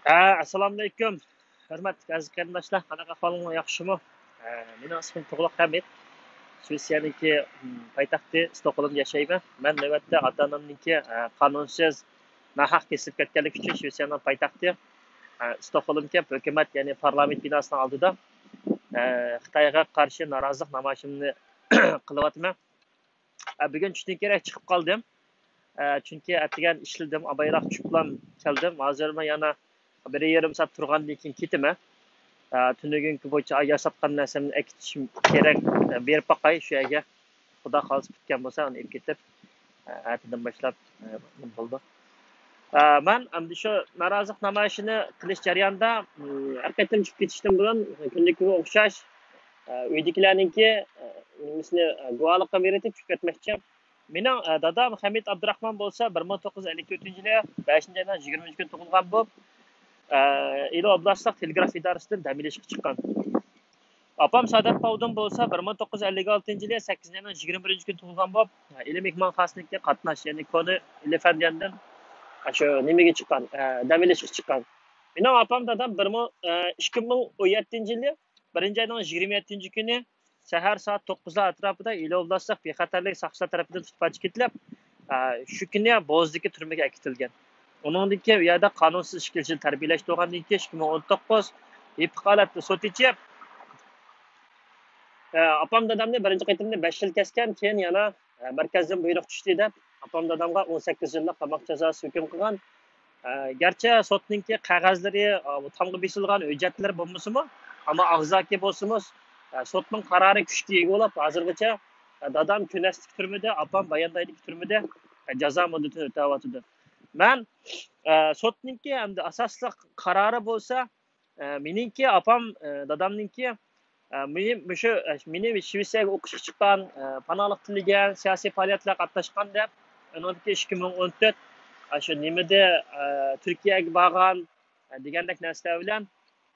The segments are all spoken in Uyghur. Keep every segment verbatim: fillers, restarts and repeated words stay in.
ھە، ئەسسالامۇئەلەيكۇم. ھۆرمەتلىك ئەزىز قېرىنداشلار، قانداق ئەھۋالىڭلار، ياخشىمۇ؟ ھە، مېنىڭ ئىسمىم تۇغلۇق ھەمىت. شىۋېتسىيەنىڭكى، م، پايتەختى ستوكھولمدا ياشايمەن. مەن نۆۋەتتە ئاتا-ئانامنىڭكى، ھە، قانۇنسىز ناھەق كېسىلىپ كەتكەنلىكى ئۈچۈن شىۋېتسىيەنىڭ پايتەختى، ھە، ستوكھولمدا ھۆكۈمەت، يەنى پارلامېنت بىناسىنىڭ ئالدىدا، ھە، خىتايغا قارشى نارازىلىق نامايىشىمنى قىلىۋاتىمەن. ئە، بۈگۈن چۈشتىن كېيىن چىقىپ قالدىم. ئە، چۈنكى ئەتىگەن ئىشلىدىم، ئاۋۋالراق چۈشۈپلا كەلدىم. ھازىرمۇ يەنە بىر يېرىم سائەت تۇرغاندىن كېيىن كېتىمەن. ئە، تۈنۈگۈنكى بويىچە ياساتقان نەرسەمنى ئەكېتىشىم كېرەك. ئە، بېرىپ باقاي شۇ يەرگە. خۇدا خالىسا پۈتكەن بولسا ئۇنى ئېلىپ كېتىپ، ئە، ئەتىدىن باشلاپ، ئە، بولىدۇ. ئە، مەن ئەمدى شۇ نارازىلىق نامايىشىنى قىلىش جەريانىدا، م، ھەر قېتىم چىقىپ كېتىشتىن بۇرۇن كۈندىكىگە ئوخشاش، ئە، ئۆيدىكىلەرنىڭكى، ئە، نېمىسىنى، ئە، گۇۋاھلىققا بېرىۋېتىپ چۈشۈپ كەتمەكچى. مېنىڭ، ئە، دادام خەمىت ئابدۇراخمان بولسا بىر مىڭ توققۇز يۈز ئەللىك تۆتىنچى يىلى بەشىنچى ئاينىڭ يىگىرمىنچى كۈنى تۇغۇلغان بولۇپ، ئە، ئىلى ئوبلاستلىق تېلېگراف ئىدارىسىدىن دەم ئېلىشقا چىققان. ئاپام سادەت پاۋدۇن بولسا بىر مىڭ توققۇز يۈز ئەللىك ئالتىنچى يىلى سەككىزىنچى ئاينىڭ يىگىرمە بىرىنچى كۈنى تۇغۇلغان بولۇپ، ئىلى مېھمانخانىسىنىڭكى قاتناش، يەنى كونا ئىلى فەندىيەندىن شۇ نېمىگە چىققان، ئە، دەم ئېلىشقا چىققان. مېنىڭ ئاپام دادام بىر مىڭ، ئە، ئىككى مىڭ ئون يەتتىنچى يىلى بىرىنچى ئاينىڭ يىگىرمە يەتتىنچى كۈنى سەھەر سائەت توققۇزلار ئەتراپىدا ئىلى ئوبلاستلىق بىخەتەرلىك ساقچىلار تەرىپىدىن تۇتۇپ ئېلىپ، ئە، شۇ كۈنى بوزدىكى تۈرمىگە ئەكېتىلگەن. ئۇنىڭدىن كېيىن ئۇ يەردە قانۇنسىز ئىككى يىل تەربىيەلەشتۈرگەندىن كېيىن، ئىككى مىڭ ئون توققۇز يېپىق ھالەتتە سوت ئېچىپ، ئە، ئاپام دادامنى بىرىنچى قېتىمدا بەش يىل كەسكەن، كېيىن يەنە، ئە، مەركەزدىن بۇيرۇق چۈشتى دەپ، ئاپام دادامغا ئون سەككىز يىللىق قاماق جازاسى ھۆكۈم قىلغان. ئە، گەرچە سوتنىڭكى قەغەزلىرى، ئە، تامغا بېسىلغان ھۆججەتلىرى بولمىسىمۇ، ئەمما ئاغزاكى بولسىمۇ، ئە، سوتنىڭ قارارى كۈچكە ئىگە بولۇپ، ھازىرغىچە، ئە، دادام كۈنەستىكى تۈرمىدە، ئاپام باياندايدىكى تۈرمىدە، ئە، جازا مۇددىتىنى ئۆتەۋاتىدۇ. مەن، ئە، سوتنىڭكى ئەمدى ئاساسلىق قارارى بولسا، ئە، مېنىڭكى ئاپام، ئە، دادامنىڭكى، ئە، مېنى مۇشۇ، ئە، مېنى شىۋېتسىيەگە ئوقۇشقا چىققان، ئە، پاناھلىق تىلىگەن، سىياسىي پائالىيەتلەرگە قاتناشقان دەپ، ئۇنىڭدىكى ئىككى مىڭ ئون تۆت، ئە، شۇ نېمىدە، ئە، تۈركىيەگە بارغان، ئە، دېگەندەك نەرسىلەر بىلەن،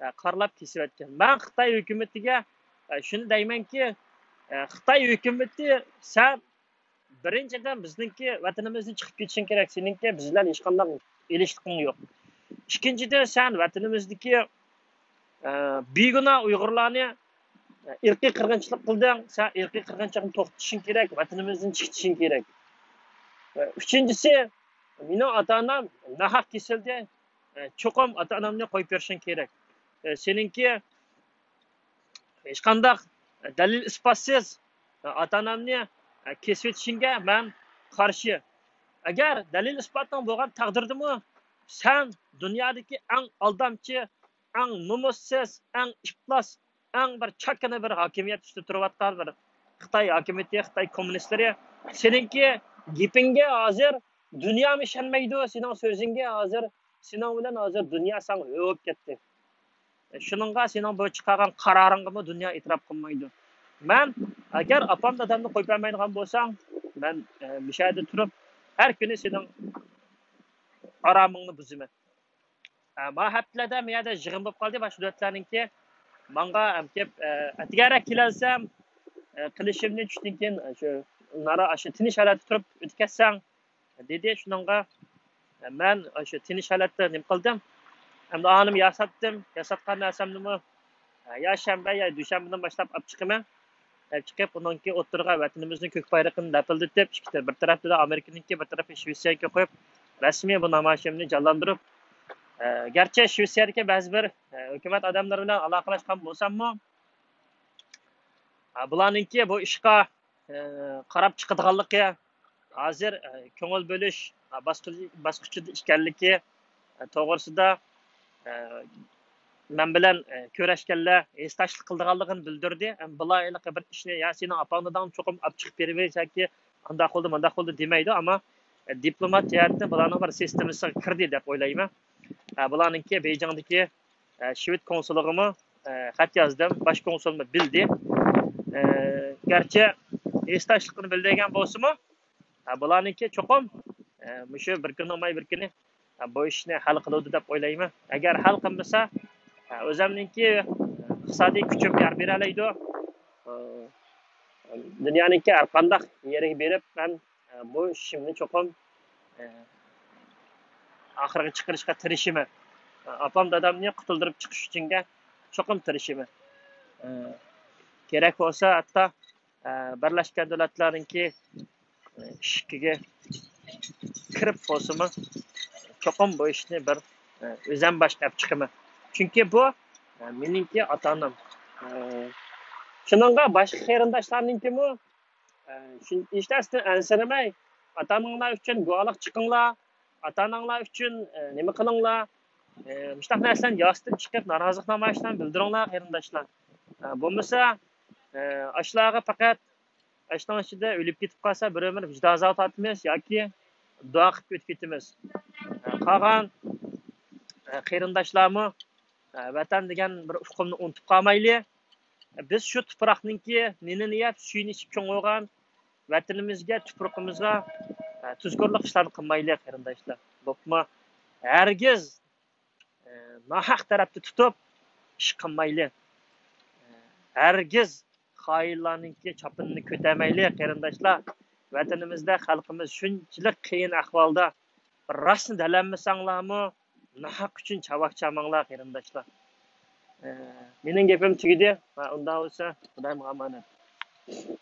ئە، قارىلاپ كېسىۋەتكەن. مەن خىتاي ھۆكۈمىتىگە، ئە، شۇنى دەيمەنكى، ئە، خىتاي ھۆكۈمىتى، سەن بىرىنچىدىن، بىزنىڭكى ۋەتىنىمىزدىن چىقىپ كېتىشىڭ كېرەك، سېنىڭكى بىز بىلەن ھېچقانداق ئېلىشلىقىڭ يوق. ئىككىنچىدىن، سەن ۋەتىنىمىزدىكى، ئە، بىگۇناھ ئۇيغۇرلارنى، ئە، ئىرقىي قىرغىنچىلىق قىلدىڭ، سەن ئىرقىي قىرغىنچىلىقنى توختىتىشىڭ كېرەك، ۋەتىنىمىزدىن چىقىشىڭ كېرەك. ئە، ئۈچىنچىسى، مېنىڭ ئاتا-ئانام ناھەق كېسىلدى، ئە، چوقۇم ئاتا-ئانامنى قويۇپ بېرىشىڭ كېرەك. ئە، سېنىڭكى ھېچقانداق دەلىل-ئىسپاتسىز ئاتا-ئانامنى كېسىۋېتىشىڭگە مەن قارشى. ئەگەر دەلىل-ئىسپاتىڭ بولغان تەقدىردىمۇ، سەن دۇنيادىكى ئەڭ ئالدامچى، ئەڭ نومۇسسىز، ئەڭ ئىپلاس، ئەڭ بىر چاكىنا بىر ھاكىمىيەت ئۈستىدە تۇرۇۋاتقان بىر خىتاي ھاكىمىيىتى، خىتاي كوممۇنىستلىرى. سېنىڭكى گېپىڭگە ھازىر دۇنيامۇ ئىشەنمەيدۇ، سېنىڭ سۆزۈڭگە ھازىر، سېنىڭ بىلەن ھازىر دۇنيا ساڭا ھۆ بولۇپ كەتتى. شۇنىڭغا سېنىڭ بۇ چىقارغان قارارىڭغىمۇ دۇنيا ئېتىراپ قىلمايدۇ. مەن ئەگەر ئاپام دادامنى قويۇپ بەرمەيدىغان بولساڭ، مەن، ئە، مۇشۇ يەردە تۇرۇپ ھەر كۈنى سېنىڭ ئارامىڭنى بۇزىمەن. ئە، ما ھەپتىلەردە مۇ يەردە يىغىن بولۇپ قالدى، باشقا دۆلەتلەرنىڭكى. ماڭا ئەمكىپ، ئە، ئەتىگەنرەك كېلەلسەم، ئە، قىلىشىمنى چۈشتىن كېيىن، شۇ، نارا-، شۇ تىنچ ھالەتتە تۇرۇپ ئۆتكەزسەڭ، دېدى. شۇنىڭغا مەن شۇ تىنچ ھالەتتە نېمە قىلدىم؟ ئەمدى ئانىمۇ ياساتتىم. ياساتقان نەرسەمنىمۇ يا شەنبە يا دۈشەنبىدىن باشلاپ ئاپ چىقىمەن. ئاپ چىقىپ، ئۇنىڭكى ئوتتۇرىغا ۋەتىنىمىزنىڭ كۆك بايرىقىنى لەپىلدىتىپ، ئىككى تەر-، بىر تەرەپتە ئامېرىكىنىڭكى، بىر تەرەپتە شىۋېتسىيەنىڭكى قويۇپ، رەسمىي بۇ نامايىشىمنى جانلاندۇرۇپ، ئە، گەرچە شىۋېتسىيەدىكى بەزى بىر، ئە، ھۆكۈمەت ئادەملىرى بىلەن ئالاقىلەشكەن بولساممۇ، ئە، بۇلارنىڭكى بۇ ئىشقا ئى، قاراپ چىقىدىغانلىقى، ھازىر، ئى، كۆڭۈل بۆلۈش، ئى، باسقۇچى-، باسقۇچىدا ئىكەنلىكى، ئى، توغرىسىدا، ئى، مەن بىلەن، ئى، كۆرۈشكەنلەر ھېسداشلىق قىلىدىغانلىقىنى بىلدۈردى. ئەمما بۇلار ھېلىقى بىر ئىشنى، يا سېنىڭ ئاپاڭ داداڭنى چوقۇم ئاپ چىقىپ بېرىۋېرىش ياكى ئانداق بولدى، مۇنداق بولدى دېمەيدۇ. ئەمما، ئى، دىپلومات جەھەتتىن بۇلارنىڭ بىر سىستېمىسىغا كىردى دەپ ئويلايمەن. ئى، بۇلارنىڭكى بېيجىڭدىكى ئە، شىۋېد كونسۇلىغىمۇ، ئە، خەت يازدىم. باش كونسۇلمۇ بىلدى. ئە، گەرچە ھېسداشلىقىنى بىلدۈرگەن بولسىمۇ، ئە، بۇلارنىڭكى چوقۇم، ئە، مۇشۇ بىر كۈننىڭ ماي بىر كۈنى، ئە، بۇ ئىشنى ھەل قىلىدۇ دەپ ئويلايمەن. ئەگەر ھەل قىلمىسا، ئە، ئۆزۈمنىڭكى ئىقتىسادىي كۈچۈم يار بېرەلەيدۇ. ئە، دۇنيانىڭكى ھەر قانداق يېرىگە بېرىپ، مەن، ئە، بۇ ئىشىمنى چوقۇم، ئە، ئاخىرغا چىقىرىشقا تىرىشىمەن. ئاپام دادامنى قۇتۇلدۇرۇپ چىقىش ئۈچۈنگە چوقۇم تىرىشىمەن. ئە، كېرەك بولسا ھەتتا، ئە، بىرلەشكەن دۆلەتلەرنىڭكى، ئە، ئىشىكىگە كىرىپ بولسىمۇ چوقۇم بۇ ئىشنى بىر، ئە، ئۆزەم باشقا ئەپ چىقىمەن. چۈنكى بۇ، ئە، مېنىڭكى ئاتا-ئانام. ئە، شۇنىڭغا باشقا قېرىنداشلارنىڭكىمۇ، ئە، شۇ-، ھېچ نەرسىدىن ئەنسىرىمەي، ئاتا-ئاناڭلار ئۈچۈن گۇۋاھلىق چىقىڭلار، ئاتا-ئاناڭلار ئۈچۈن، ئە، نېمە قىلىڭلار. ئە، مۇشۇنداق نەرسىلەرنى ياسىتىپ چىقىپ، نارازىلىق نامايىشلارنى بىلدۈرۈڭلار، قېرىنداشلار. ئە، بولمىسا، ئە، ئاشۇلارغا پەقەت ئاشۇنىڭ ئىچىدە ئۆلۈپ كېتىپ قالسا، بىر ئۆمۈر ۋىجدان ئازابى تارتىمىز ياكى دۇئا قىلىپ ئۆتۈپ كېتىمىز. ئە، قالغان، ئە، قېرىنداشلارمۇ، ئە، ۋەتەن دېگەن بىر ئۇقۇمنى ئۇنتۇپ قالمايلى. بىز شۇ تۇپراقنىڭكى نېنىنى يەپ، سۈيىنى ئىچىپ چوڭ بولغان ۋەتىنىمىزگە، تۇپرىقىمىزغا، ئە، تۇزكورلۇق ئىشلارنى قىلمايلى، قېرىنداشلار. بوپمۇ؟ ھەرگىز، ئە، ناھەق تەرەپتە تۇتۇپ ئىش قىلمايلى. ئە، ھەرگىز خائىنلارنىڭكى چاپىنىنى كۆتەرمەيلى، قېرىنداشلار. ۋەتىنىمىزدە خەلقىمىز شۇنچىلىك قىيىن ئەھۋالدا، راستنى دەلەلمىسەڭلارمۇ، ناھەق ئۈچۈن چاۋاك چالماڭلار، قېرىنداشلار. ئە، مېنىڭ گېپىم تۈگىدى. ھە، ئۇنداق بولسا، خۇدايىمغا ئامانەت.